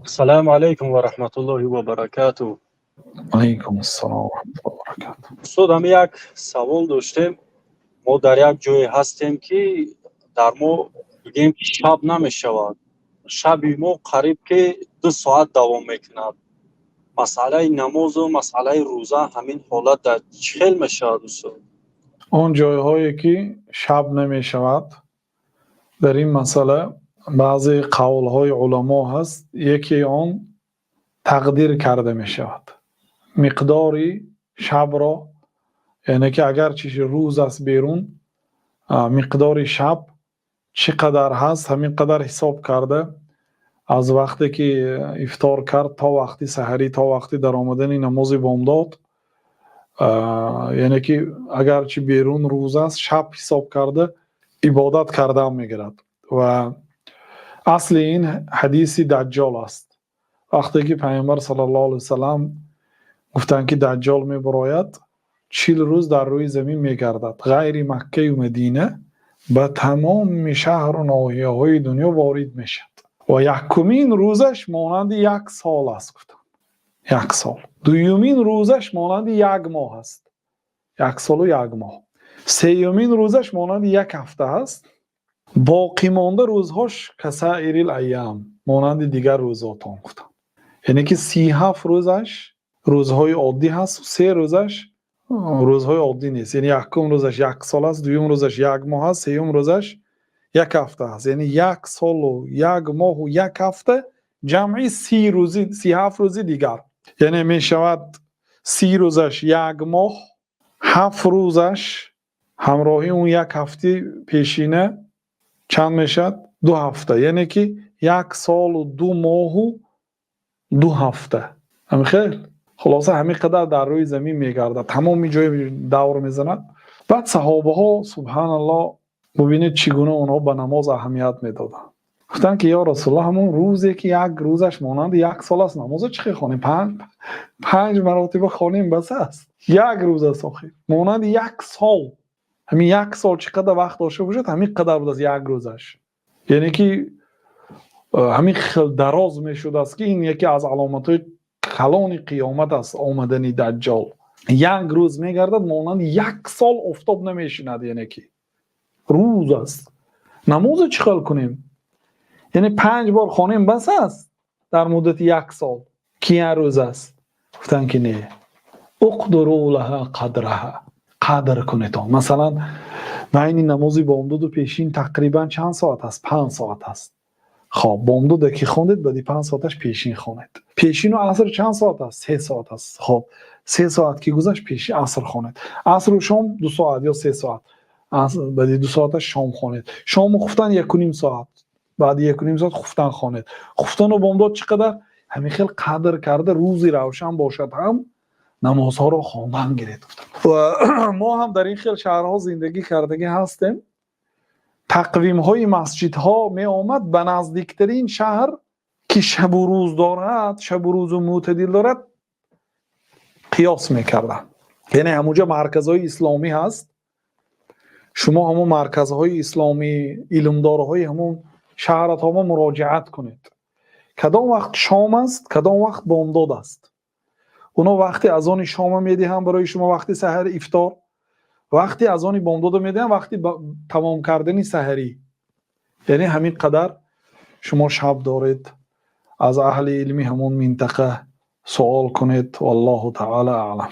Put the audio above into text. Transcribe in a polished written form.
Ассалому алайкум ва раҳматуллоҳи ва баракатуҳ. Алайкум ассалом ва раҳматуллоҳи ва баракатуҳ. Устод, ҳами як савол доштем. Мо дар як ҷое ҳастем, ки дар мо бигем, ки шаб намешавад. Шаби мо қариб ки 2 соат давом мекунад. Масъалаи намозу масъалаи рӯза ҳамин ҳолат дар чӣ хел мешавад, устод? Он ҷойҳое ки шаб намешавад, дар ин масъала баъзе қавлҳои уламо ҳаст. Яке он тақдир карда мешавад миқдори шабро, яъне ки агарчи рӯз аст берун, миқдори шаб чӣ қадар ҳаст, ҳамин қадар ҳисоб карда, аз вақте ки ифтор кард то вақти саҳарӣ, то вақти даромадани намози бомдод, яъне ки агарчи берун рӯз аст, шаб ҳисоб карда ибодат кардан мегирад. Ва асли ин ҳадиси Даҷҷол аст. Вақте ки Пайғамбар саллаллоҳу алайҳи васаллам гуфтанд, ки Даҷҷол мебарояд, 40 рӯз дар рӯи замин мегардад, ғайри Маккаю Мадина ба тамоми шаҳру ноҳияҳои дунё ворид мешавад ва якумин рӯзаш монанди як сол аст, гуфтанд, як сол. Дуюмин рӯзаш монанди як моҳ аст, як солу як моҳ. Сеюмин рӯзаш монанди як ҳафта аст. Боқимонда рӯзҳош касаирил айям, монанди дигар рӯзотон, гуфтанд. Яъне ки 37 рӯзаш рӯзҳои оддӣ ҳаст, 3 рӯзаш рӯзҳои оддӣ нест. Яъне якум рӯзаш як сол аст, дуюм рӯзаш як моҳ аст, сеюм рӯзаш як ҳафта аст. Яъне як солу як моҳу як ҳафта ҷамъи 30 рӯзи, 37 рӯзи дигар. Яъне мешавад 30 рӯзаш як моҳ, 7 рӯзаш ҳамроҳи он як ҳафти пешина чанд мешавад? 2 ҳафта. Яъне ки як солу 2 моҳу 2 ҳафта. Ҳамин хел, хулоса, ҳамин қадар дар рӯи замин мегардад, тамоми ҷои давр мезанад. Баъд саҳобаҳо, субҳаналлоҳ, бубинед, чӣ гуна онҳо ба намоз аҳамият медоданд. Гуфтанд, ки ё Расулуллоҳ, ҳамон рӯзе ки як рӯзаш монанди як сол аст, намозо чӣ хел хонем? Панҷ маротиба хонем, бас аст. Як рӯз аст охир, монанди як сол. Ҳамин як сол чӣ қадар вақт дошта бошад, ҳамин қадар будааст як рӯзаш. Яъне ки ҳамин хел дароз мешудааст, ки ин яке аз аломатҳои калони қиёмат аст, омадани Даҷҷол. Як рӯз мегардад, монанди як сол офтоб намешинад, яъне ки рӯз аст. Намозо чӣ хел кунем? Яъне панҷ бор хонем, бас аст дар муддати як сол, ки як рӯз аст. Гуфтанд, ки не, уқдуру лаҳа қадраҳа, қадр кунед он. Масалан, байни намози бомдоду пешин тақрибан чанд соат аст? 5 соат аст. Хоб, бомдоде ки хондед, баъди 5 соаташ пешин хонед. Пешину аср чанд соат аст? 3 соат аст. Хоб, 3 соат ки гузашт, пеши аср хонед. Асру шом 2 соат ё 3 соат, баъди 2 соаташ шом хонед. Шому хуфтан 1,5 соат, баъди 1,5 соат хуфтан хонед. Хуфтану бомдод чӣ қадар? Ҳамин хел қадр карда, рӯзи равшан бошад ҳам, намозҳоро хондан гиред. Ва мо ҳам дар ин хел шаҳрҳо зиндагӣ кардагӣ ҳастем. Тақвимҳои масҷидҳо меомад, ба наздиктарин шаҳр, ки шабу рӯз дорад, шабу рӯзу мӯътадил дорад, қиёс мекарданд. Яъне ҳамунҷо марказҳои исломӣ ҳаст. Шумо ҳамун марказҳои исломӣ, илмдорҳои ҳамун шаҳратҳома муроҷиат кунед, кадом вақт шом аст, кадом вақт бомдод аст. Оно вақти азони шома медиҳанд барои шумо, вақти саҳари ифтор, вақти азони бомдода медиҳанд, вақти тамом кардани саҳарӣ. Яъне ҳамин қадар шумо шаб доред. Аз аҳли илми ҳамон минтақа суол кунед. Валлоҳу таъала аълам.